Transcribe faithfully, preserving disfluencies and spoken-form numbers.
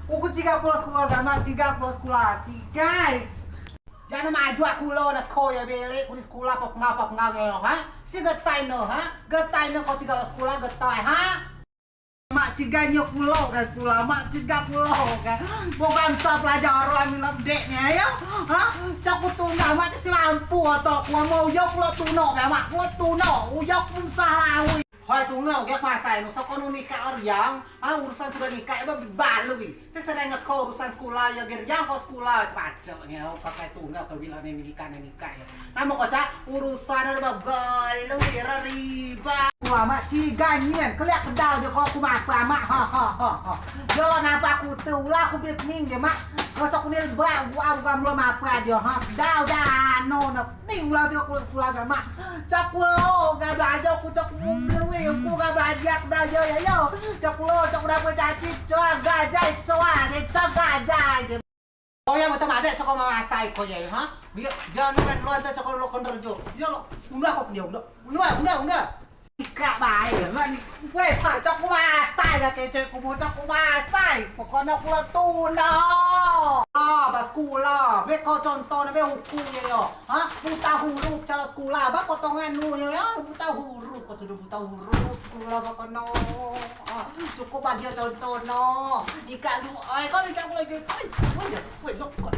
Uku cigai kulo sekula, gamak cigai kulo sekula, cigai. Jano majua kulo ne ko yo belek ku di sekula, pepengau, pepengau nyo, ha? Si getai ne, ha? Getai ne ko cigai lok sekula, getai, ha? Mak cigai nyo kulo ke sekula, mak cigai kulo ke. Bukan sa pelajaran ami lok dek ne yo, ha? Cak ku tunggal, mak si mampu otok ku, mau uyo kulo tunok ke, mak, kulo tunok, uyo ku sah lawi. Hoi tungau, gek masai nu, soko nu nikak oriang, ha, urusan sudo nikak, eba balui. Te sedang ngeko urusan sekula, yo geriang ko sekula, sepacok nyo, kakai tungau, ke bila ne nikak, ne nikak yo. Namo ko cak, urusan ade ba balui, reriba. Wah, mak cigai nien, keliak kedau dio ko aku mapa, mak, ha, ha, ha, ha. Yo lo napa aku te, ulah aku bik ning dio, mak. Masa aku ni lebak, gua, gua belum apa dio, ha. Kedau, dano, napa. Ni ulau tiko kulo sekula gamak. Cak kulo gabajau ku cak kulo belui ku gabajak dajo yo yo. Cak kulo cak udah pecaci coa gajai coa de coa gajai de. Oh ya betul ada cak kulo mamasai ko ya ha. Biar jangan luar cak kulo kon rejo. Yo lo unda ko dia unda unda unda unda. Ikak bae, lak ni. Weh, mak, cok ku masai dah kecek ku, cok ku masai. Pokokno kulo tunok. Ah, bas kulo. Be ko contoh ne be uku ye yo. Ha? Buta huruf cara sekula. Ba potongan nu yo yo. Buta huruf. Ko sudo buta huruf. Sekula ba kono. Ah, cukup ba dio contoh no. Ikak du, ai, ko ikak kulo lagi. Ai, weh, weh, lok, lok.